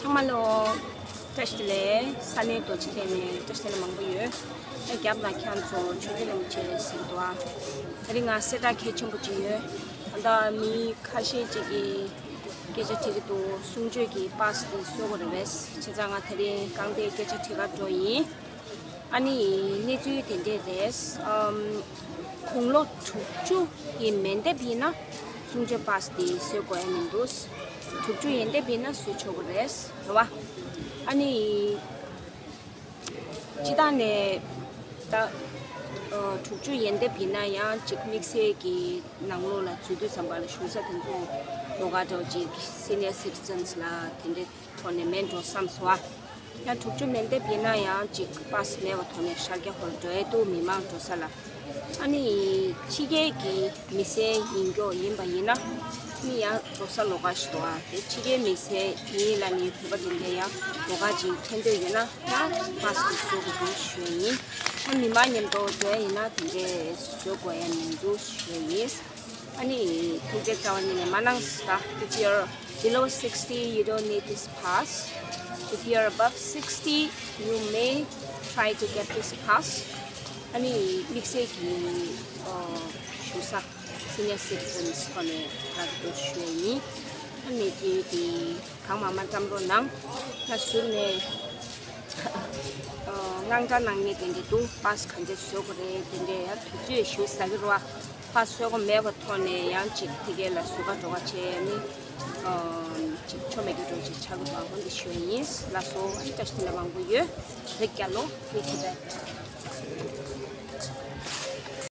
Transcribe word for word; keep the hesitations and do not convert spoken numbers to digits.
ཚང་མ་ལོ། བཀྲ་ཤིས་བདེ་ལེགས། ས་གནས་རྡོ་རྗེ་གདན་ནས་བཀྲ་ཤིས་བདེ་ལེགས་མང་པོ་ཡོད། ཨ་རྒྱབ་ལ་ཁྱེད་ཚོ་ཆོས་རྒྱལ་རིན་པོ་ཆེ་ཟེར་གྱི་འདུག་ཨ། ད་རིང་ང་གསལ་བསྒྲགས་གལ་ཆེན་པོ་ཅིག་ཡོད། ད་ལྟ་མི་ཁ་ཤས་ཅིག་གིས་སྐད་ཆ་དྲི་གི་འདུག་གསུང་ཆོས་ཀྱི་པཱ་སི་དེ་བཟོ་དགོས་རེད་པས། བྱས་ཙང་ང་དེ་རིང་རྐང་པའི་སྐད་ཆ་དྲི་གར་འགྲོ་ཡིན། ཨ་ནི་གནས་ཚུལ་དེ་འདྲས་རེད། ཨམ། དགུང་ལོ་དྲུག་ཅུ་ཡི་མན་འདེབས་ཡིན་ན་གསུང་ཆོས་པཱ་སི་དེ་བཟོ་དགོས་ཡ་མི་འདུག་དྲུག་ཅུ་ཡན་འདེབས་ཡིན་ན་བཟོ་ཆོག་གི་རེད། རེད་བ། ཨ་ནི་སྤྱི་བཏང་ནས་ད་ཨ་དྲུག་ཅུ་ཡན་འདེབས་ཡིན་ན་ཡང་ཅིག་དམིགས་བསལ་གྱི་ནང་ལོགས་ལ་འཛུལ་དུས་ཙམ་པ་ལ་བཞུགས་ས་དེ་ཚོ་ལོགས་ཀ་འདྲ་བོ་ཅིག་senior citizens ལ་དེ་འདྲའི་ཐོག་ནས་མེད་འགྲོ་བསམ་སོང་ཨ། ཡང་དྲུག་ཅུ་མན་འདེབས་ཡིན་ན་ཡང་ཅིག་པཱ་སི་མེད་པའི་ཐོག་ནས་ཤར་རྒྱག་ཧོར་འགྲོ་ཡས་འདུག་མི་མང་འགྲོ་ས་ལ། ཨ་ནི་ཕྱི་རྒྱལ་གྱི་མི་སེར་ཡིན་མགྱོགས་ཡིན་པ་ཡིན་ན་ནི་ཡང་འགྲོ་ས་ལོགས་ཀ་ཞིག་འདུག་ཨ། དེ་ཕྱི་རྒྱལ་མི་སེར་ཡིན་ལབ་ནས་བོད་པ་དེ་འདྲ་ཡང་ལོགས་ཀ་ཅིག་ཐོན་འདོད་ཡོད་ན་ཡང་པཱ་སི་དེ་བཟོ་དགོས་འདུག་ཞུ་ཡ་ཡིན། ཨ་མི་མང་མཉམ་དུ་འགྲོ་ཡ་ཡིན་ན་དེ་འདྲས་བཟོ་དགོས་ཡ་མི་འདུག་ཞུ་ཡ་ཡིན། ཨ་ནི་ཐུགས་རྗེ་རྩ་བ་ཉིད་ནས་མ་གནང་ཟེར། If you're below sixty, you don't need this pass. If you're above sixty, you may try to get this pass. ཨ་ནི་དམིགས་བསལ་གྱི་ཨོ་བཞུགས་ས་senior citizens ཐོག་ནས་ལབ་དགོས་ཞུ་ཡ་ཡིན། ཨ་ནི་དེ་དེ་གང་མང་མང་བཀྲམ་རོགས་གནང་། ང་ཟུར་ནས་ཨ་དངངས་སྐྲག་གནང་མཁན་དེ་འདྲ་འདུག་པཱ་སི་ག་འདྲ་བཟོ་དགོས་རེད་དེ་འདྲ་ཡ་དུས་ཚོད་ཞུ་ཟ་གི་རེད་བ། པཱ་སི་བཟོ་དགོས་མེད་པའི་ཐོག་ནས་ཡང་ཅིག་ཕ་གི་ལ་ཟུར་ཁ་འགྲོ་བ་བྱས་ནི་ཨ་ཅིག་ཆོ་མེད་རྒྱུ་འགྲོ་ཅིག་ཆགས་དགོས་པ་འོན་ཏེ་ཞུ་ཡ་ཡིན། ལགས་སོ། ཨ་ནི་བཀྲ་ཤིས་བདེ་ལེགས་མང་པོ་ཡོད། རིག་རྒྱ་ལོ། ཕི་ཐི་བེ།